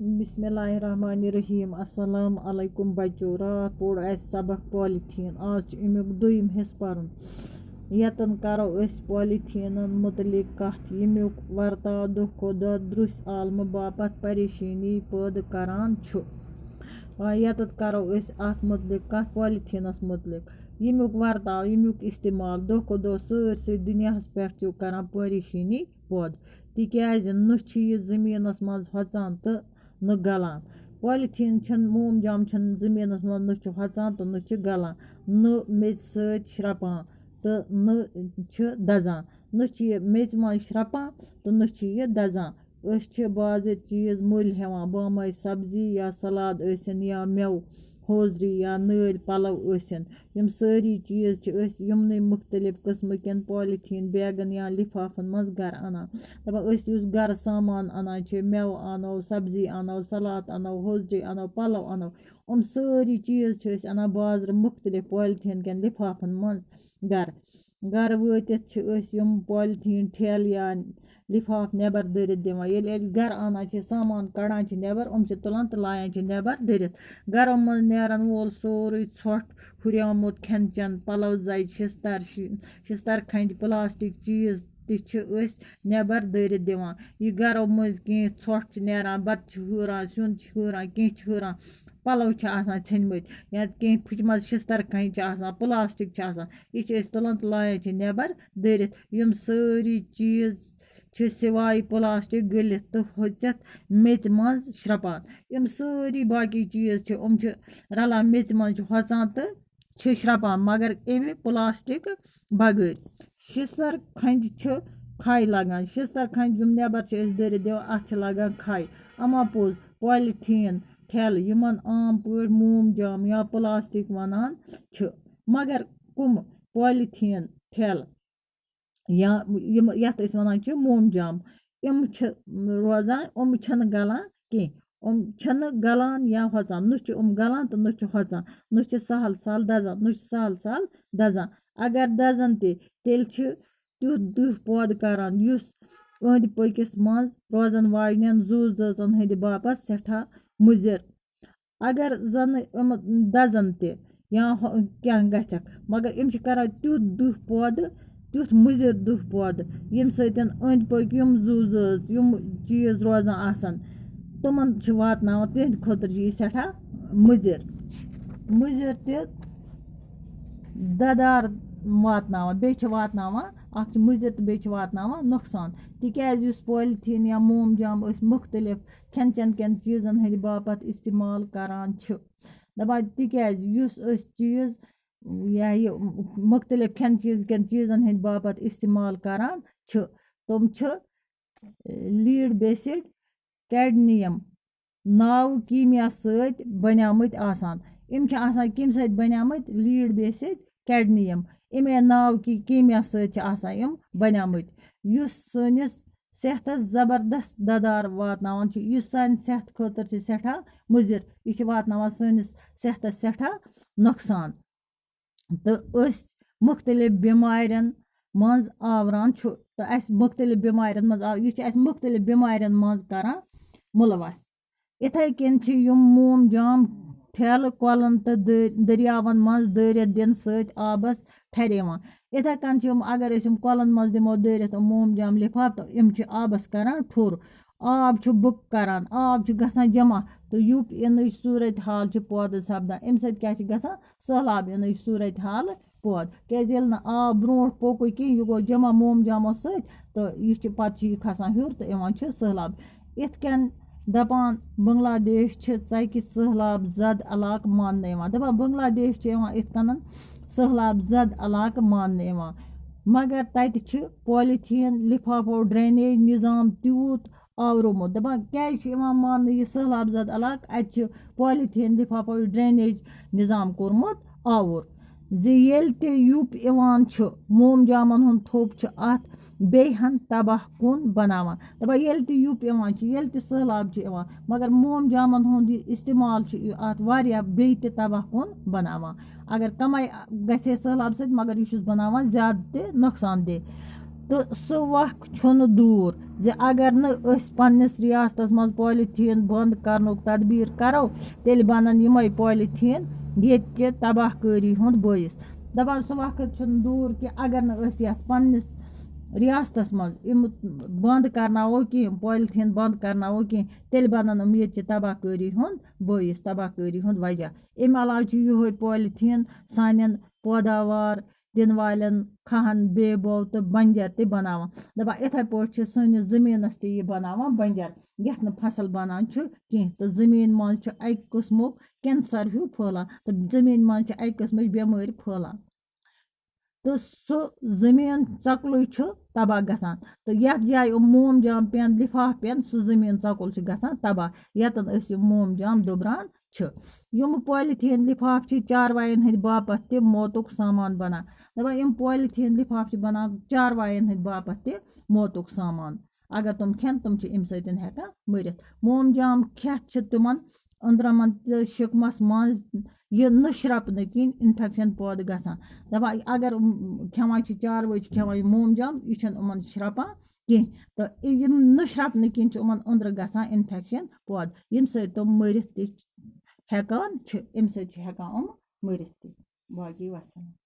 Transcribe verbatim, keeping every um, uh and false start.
بسم اللہ الرحمن الرحیم۔ السلام علیکم بچو۔ راتھ پوٚر اَسہِ سبق پالیٖتھیٖن۔ آز چھُ اَمیُک دوٚیِم حصہٕ پَرُن۔ ییٚتٮ۪ن کَرو أسۍ پالیٖتھیٖنَن مُتعلِق کَتھ، ییٚمیُک ورتاو دۄہ کھۄتہٕ دۄہ درٛوسۍ عالمہٕ باپتھ پریشٲنی پٲدٕ کران چھُ۔ آ، ییٚتٮ۪تھ کَرو أسۍ اَتھ مُتعلِق کَتھ، پالیٖتھیٖنَس مُتعلِق، ییٚمیُک ورتاو، ییٚمیُک استعمال دۄہ کھۄتہٕ دۄہ سٲرسٕے دُنیاہَس پٮ۪ٹھ چھُ کران پریشٲنی پٲدٕ۔ تِکیٛازِ نہ چھُ یہِ زٔمیٖنَس منٛز ہۄژان تہٕ نہ گلان۔ پالیٖتھیٖن چھُنہٕ، موم جام چھُنہٕ زٔمیٖنَس منٛز نہ چھُ ہۄژان تہٕ نہ چھُ گلان، نہ میٚژِ سۭتۍ شرٛپان تہٕ نہ چھُ دَزان، نہ چھُ یہِ میٚژِ منٛز شرٛپان تہٕ نہ چھُ یہِ دَزان۔ أسۍ چھِ بازٕرۍ چیٖز مٔلۍ ہٮ۪وان، بامے سبزی یا سلاد ٲسِن یا مٮ۪وٕ، ہوزری یا نٲلۍ پلو ٲسِن۔ یِم سٲری چیٖز چھِ أسۍ یِمنٕے مُختٔلِف قٕسمہٕ کٮ۪ن پالیٖتھیٖن بیگن یا لِفافن منٛز گرٕ اَنان۔ دَپان، أسۍ یُس گرٕ سامان اَنان چھِ، مٮ۪وٕ اَنو، سبزی اَنو، سلاد اَنو، ہوزری اَنو، پلو اَنو، یِم سٲری چیٖز چھِ أسۍ اَنان بازرٕ مُختٔلِف پالیٖتھیٖن کٮ۪ن لِفافن منٛز گرٕ۔ گرٕ وٲتِتھ چھِ أسۍ یِم پالیٖتھیٖن ٹھیلہٕ یا لِفاف نٮ۪بر دٲرِتھ دِوان۔ ییٚلہِ أسۍ گرٕ اَنان چھِ، سامان کَڑان چھِ نٮ۪بر، یِم چھِ تُلان تہٕ لایان چھِ نٮ۪بر دٲرِتھ۔ گرو منٛز نیرن وول سورُے ژھۄٹھ ہُریومُت کھٮ۪ن چٮ۪ن، پَلو زَجہِ، شِستَر، شِ-، شِستَر کھَنٛجہِ، پلاسٹک چیٖز تہِ چھِ أسۍ نٮ۪بر دٲرِتھ دِوان۔ یہِ گرو مٔنٛزۍ کینٛہہ ژھۄٹھ چھُ نیران، بَتہٕ چھِ ہُران، سیُن چھُ ہُران، کینٛہہ چھُ ہُران، پَلو چھِ آسان ژھیٚنمٕتۍ یا کینٛہہ پھٕچمَژٕ شِستَر کھَنٛجہِ چھِ آسان، پلاسٹک چھِ آسان، یہِ چھِ أسۍ تُلان تہٕ لایان چھِ نٮ۪بر دٲرِتھ۔ یِم سٲری چیٖز چھِ سِوایہِ پلاسٹک گٔلِتھ تہٕ ہۄژِتھ میٚژِ منٛز شرٛپان۔ یِم سٲری باقی چیٖز چھِ، یِم چھِ رَلان میٚژِ منٛز، چھِ ہۄژان تہٕ چھِ شرٛپان، مگر اَمہِ پلاسٹک بغٲر۔ شِستَر کھَنٛجہِ چھِ کھَے لَگان۔ شِستَر کھَنٛجہِ یِم نٮ۪بر چھِ أسۍ دٲرِتھ دِوان، اَتھ چھِ لَگان کھَے۔ اَما پوٚز، پالیٖتھیٖن ٹھیلہٕ، یِمَن عام پٲٹھۍ موم جام یا پلاسٹک وَنان چھِ، مگر کُم پالیٖتھیٖن ٹھیلہٕ؟ یا یِم، یَتھ أسۍ وَنان چھِ موم جام، یِم چھِ روزان، یِم چھِنہٕ گَلان کینٛہہ۔ یِم چھِنہٕ گَلان یا ہۄژان، نہ چھِ یِم گَلان تہٕ نہ چھِ ہۄژان، نہ چھِ سَہل سَہل دَزان، نہ چھِ سَہل سَہل دَزان۔ اگر دَزَن تہِ، تیٚلہِ چھِ تیُتھ دٕہ پٲدٕ کَران، یُس أنٛدۍ پٔکِس منٛز روزَن واجنٮ۪ن زُو زٲژَن ہٕنٛدِ باپتھ سٮ۪ٹھاہ مُضِر۔ اگر زَنہٕ یِم دَزَن تہِ یا ہۄ-، کینٛہہ گژھٮ۪کھ، مگر یِم چھِ کَران تیُتھ دٕہ پٲدٕ، تیُتھ مُضِر دٕہ پٲدٕ، ییٚمہِ سۭتۍ أنٛدۍ پٔکۍ یِم زُو زٲژ، یِم چیٖز روزان آسَن، تِمَن چھِ واتناوان، تِہِنٛدِ خٲطرٕ چھِ یہِ سٮ۪ٹھاہ مُضِر، مُضِر تہِ دَدار واتناوان، بیٚیہِ چھِ واتناوان، اَکھ چھِ مُضِر تہٕ بیٚیہِ چھِ واتناوان نۄقصان۔ تِکیٛازِ یُس پالیٖتھیٖن یا موم جام أسۍ مُختٔلِف کھٮ۪ن چٮ۪ن کٮ۪ن چیٖزَن ہٕنٛدِ باپتھ استعمال کران چھِ۔ دَپان، تِکیٛازِ یُس أسۍ چیٖز یا یہِ مُختٔلِف کھٮ۪ن چیٖز کٮ۪ن چیٖزَن ہٕنٛدِ باپتھ استعمال کران چھِ، تِم چھِ lead based cadmium ناو کیٖمیا سۭتۍ بنیمٕتۍ آسان۔ یِم چھِ آسان کَمہِ سۭتۍ بنیمٕتۍ؟ Lead based cadmium۔ اَمے ناو کی کیٖمیا سۭتۍ چھِ آسان یِم بنیمٕتۍ، یُس سٲنِس صحتَس زبردست دَدار واتناوان چھُ، یُس سانہِ صحتہٕ خٲطرٕ چھِ سٮ۪ٹھاہ مُضِر۔ یہِ چھِ واتناوان سٲنِس صحتَس سٮ۪ٹھاہ نۄقصان۔ تہٕ أسۍ مُختٔلِف بٮ۪مارٮ۪ن منٛز آوران چھُ، تہٕ اَسہِ مُختٔلِف بٮ۪مارٮ۪ن منٛز آو، یہِ چھِ اَسہِ مُختٔلِف بٮ۪مارٮ۪ن منٛز کران مُلوث۔ یِتھَے کٔنۍ چھِ یِم موم جام ٹھیلہٕ کۄلَن تہٕ دٔ-، دٔریاوَن منٛز دٲرِتھ دِنہٕ سۭتۍ آبَس ٹھرِ یِوان۔ یِتھَے کٔنۍ چھِ یِم، اگر أسۍ یِم کۄلَن منٛز دِمو دٲرِتھ یِم موم جام لِفاف، تہٕ یِم چھِ آبَس کران ٹھوٚر۔ آب چھُ بُک کران، آب چھُ گژھان جمع، تہٕ یوٗپ یِنٕچ صوٗرت حال چھِ پٲدٕ سَپدان۔ اَمہِ سۭتۍ کیٛاہ چھِ گژھان؟ سٔہلاب یِنٕچ صوٗرت حال پٲدٕ۔ کیٛازِ ییٚلہِ نہٕ آب برونٛٹھ پوٚکُے کینٛہہ، یہِ گوٚو جمع موم جامو سۭتۍ، تہٕ یہِ چھُ، پَتہٕ چھُ یہِ کھسان ہیوٚر تہٕ یِوان چھُ سٔہلاب۔ یِتھ کٔنۍ دَپان، بنگلہ دیش چھِ ژَکہِ سٔہلاب زد علاقہٕ ماننہٕ یِوان۔ دَپان، بنگلہ دیش چھِ یِوان یِتھ کٔنۍ سٔہلاب زد علاقہٕ ماننہٕ یِوان، مگر تَتہِ چھِ پالیٖتھیٖن لِفافو drainage نظام تیوٗت آورومُت۔ دَپان، کیٛازِ چھُ یِوان ماننہٕ یہِ سٔہلاب زد علاقہٕ؟ اَتہِ چھِ پالیٖتھیٖن لِفافو drainage نظام کوٚرمُت آوُر۔ زِ ییٚلہِ تہِ یوٗپ یِوان چھُ، موم جامَن ہُنٛد تھوٚپ چھُ اَتھ بیٚیہِ ہَن تباہ کُن بَناوان۔ دَپان، ییٚلہِ تہِ یوٗپ یِوان چھُ، ییٚلہِ تہِ سٔہلاب چھُ یِوان، مگر موم جامَن ہُنٛد یہِ استعمال چھُ یہِ اَتھ واریاہ بیٚیہِ تہِ تباہ کُن بَناوان۔ اگر کَمٕے گژھِ ہے سٔہلاب سۭتۍ، مگر یہِ چھُس بَناوان زیادٕ تہِ نۄقصان دہ۔ تہٕ سُہ وق چھُنہٕ دوٗر زِ اگر نہٕ أسۍ پننِس ریاستس منٛز پالیتھیٖن بنٛد کرنُک تدبیٖر کرو، تیٚلہِ بنن یِمے پالیتھیٖن ییٚتہِ چہِ تباہ کٲری ہُنٛد بٲعث۔ دَپان سُہ وقت چھُنہٕ دوٗر کہِ اگر نہٕ أسۍ یَتھ پننِس ریاستس منٛز یِم بنٛد کرناوو کینٛہہ، پالیتھیٖن بنٛد کرناوو کینٛہہ، تیٚلہِ بنن یِم ییٚتہِ چہِ تباہ کٲری ہُنٛد بٲعث، تباہ کٲری ہُنٛد وجہ۔ اَمہِ علاوٕ چھُ یِہوٚے پالیتھیٖن سانٮ۪ن پٲداوار دِنہٕ والٮ۪ن کھہن بے بو تہٕ بنجر تہِ بناوان۔ دَپان، یِتھَے پٲٹھۍ چھِ سٲنِس زٔمیٖنَس تہِ یہِ بناوان بنجر، یَتھ نہٕ فصل بنان چھُ کینٛہہ۔ تہٕ زٔمیٖن منٛز چھُ اَکہِ قٕسمُک کینسر ہیوٗ پھٔہلان، تہٕ زٔمیٖن منٛز چھِ اَکہِ قٕسمٕچ بٮ۪مٲرۍ پھٔہلان۔ تہٕ سُہ زٔمیٖن ژۄکلُے چھُ تباہ گژھان۔ تہٕ یَتھ جایہِ یِم موم جام پٮ۪ن، لِفاف پٮ۪ن، سُہ زٔمیٖن ژۄکُل چھُ گژھان تباہ، یَتَن أسۍ یِم موم جام دُبران چھِ۔ یِم پالیتھیٖن لِفاف چھِ چاروایَن ہٕنٛدِ باپتھ تہِ موتُک سامان بنان۔ دَپان، یِم پالیتھیٖن لِفاف چھِ بنان چاروایَن ہٕنٛدِ باپتھ تہِ موتُک سامان۔ اگر تِم کھٮ۪ن، تِم چھِ اَمہِ سۭتۍ ہٮ۪کان مٔرِتھ۔ موم جام کھٮ۪تھ چھِ تِمَن أنٛدرَمَن تہٕ شِکمَس منٛز یہِ نہٕ شرٛپنہٕ کِنۍ اِنفٮ۪کشَن پٲدٕ گژھان۔ دَپان، اگر یِم کھٮ۪وان چھِ، چاروٲے چھِ کھٮ۪وان یہِ موم جام، یہِ چھُنہٕ یِمَن شرٛپان کینٛہہ۔ تہٕ یِم نہٕ شرٛپنہٕ کِنۍ چھُ یِمَن أنٛدرٕ گژھان اِنفٮ۪کشَن پٲدٕ، ییٚمہِ سۭتۍ تِم مٔرِتھ تہِ ہٮ۪کان چھِ، اَمہِ سۭتۍ چھِ ہٮ۪کان یِم مٔرِتھ تہِ۔ باقی وَسَلام۔